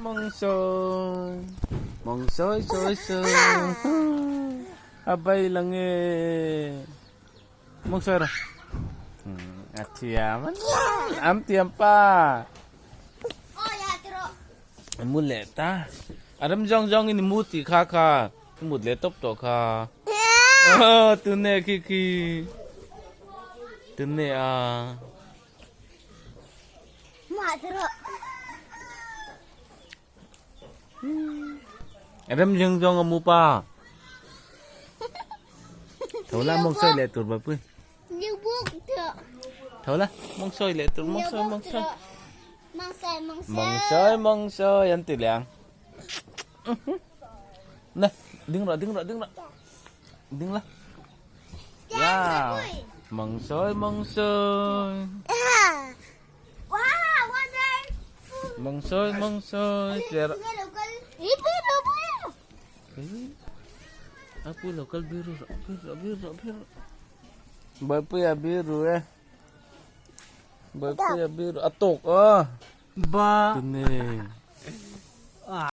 Mawngsawi mawngsawi sawi sawi a bai lang e mawngsawi rawh a thiam a am tiam pa mu leh ta a rem zawng zawng in i mu tih kha kha i mut leh tawp tawh kha tune khi khi tune a. Rem zing zawng a mu pa. Tho la mong sawi leh tur bapui. Tho la mong sawi leh tur mong sawi mong sawi. Mong sawi mong sawi an ti leh ang. Nè, ding rawh ding rawh ding rawh. Ding la. Yeah. Mong sawi mong sawi. Mong sawi mong sawi. Tiara. Apu local biru biru biru biru. Bapuia biru eh. Bapuia biru atok ah. Ba. Tune.